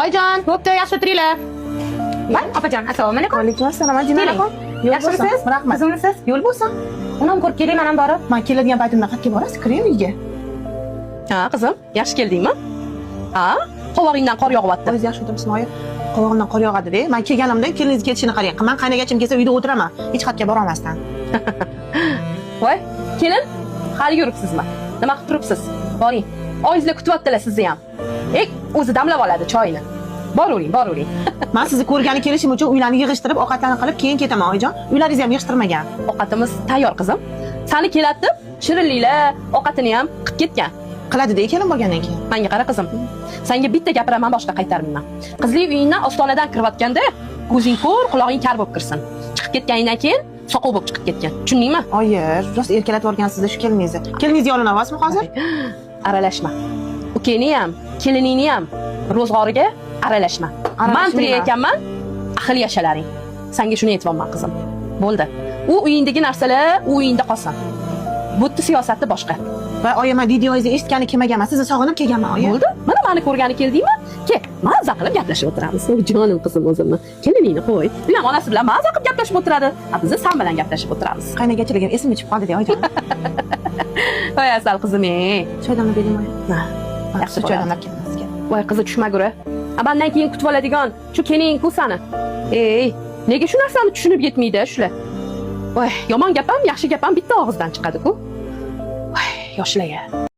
Oyijon, bo'pti, yaxshi o'tiringlar. Voy, opajon, assalomu alaykum. Alaykum assalom, Madina Keling. opa. Yo'l Yaxshimisiz? bo'lsin. Rahmat. Qizimisiz? Yo'l bo'lsin. Uni ham ko'rib keling, men ham borib. Man keladigan paytimda qayerga borasiz? Kiring uyga. Ha, qizim, yaxshi keldingmi? Ha, qovog'ingdan qor yog'yapti. O'zingiz yaxshi o'tiribsizmi, oyi? Qovog'imdan qor yog'adi-da. Man kelganimda keliningiz ketishini qarang. Man qaynagachim kelsa uyda o'tiraman. Hech qayerga borolmasdan. Voy, kelin, hali yuribsizmi? Nima qilib turibsiz? Boring. Oyingizlar kutyaptilar sizni ham. Ey, o'zi damlab oladi choyini. Boravering, boravering. Man sizni ko'rgani kelishim uchun uylarni yig'ishtirib, ovqatlarni qilib keyin ketaman, oyijon. Uylaringizni ham yig'ishtirmagan. Ovqatimiz tayyor, qizim. Sani keladi, shirinliklar, ovqatini ham qilib ketgan. Qiladi-da kelin bo'lgandan keyin. Menga qara, qizim. Senga bitta gapiraman, boshqa qaytarmayman. Qizli uyingdan ostonadan kirayotganda ko'zing ko'r, qulog'ing kar bo'lib kirsin. Chiqib ketganingdan keyin soqov bo'lib chiqib ketgan. Tushundingmi? Oyi, rost erkalatib yuborgansiz shu keliningizni. Keliningizni yolinaverasizmi hozir? Aralashma. Ukangni ham, keliningni ham ro'zg'origa aralashma. Man Aralashmayman. tirik ekanman, ahil yashalaring. Senga shuni aytyapman, qizim. Bo'ldi. U uyingdagi narsalar u uyingda qolsin. Bu yerda siyosati boshqa. Va oyi, man videongizni eshitgani kelmaganman. Sizni sog'inib kelganman, oyi. Bo'ldi. Mana meni ko'rgani keldingmi? Ke, maza qilib gaplashib o'tiramiz. O, jonim qizim o'zimni. Keliningni qo'y. U ham onasi bilan maza qilib gaplashib o'tiradi. A biz san bilan gaplashib o'tiramiz. Qaynagachiligim esimga tushib qoldi-da, oyijon. Voy, asal qizim, ey. Choy damlab bering, oyi. Ha, yaxshi Choy bo'ladi. damlab keldim sizga. Voy, qizi tushmaguri. A mandan keyin kutib oladigan shu kelining-ku sani. Ey, nega shu narsani tushunib yetmaydi shular? Voy, yomon gap ham, yaxshi gap ham bitta og'izdan chiqadi-ku. Voy, yoshlar.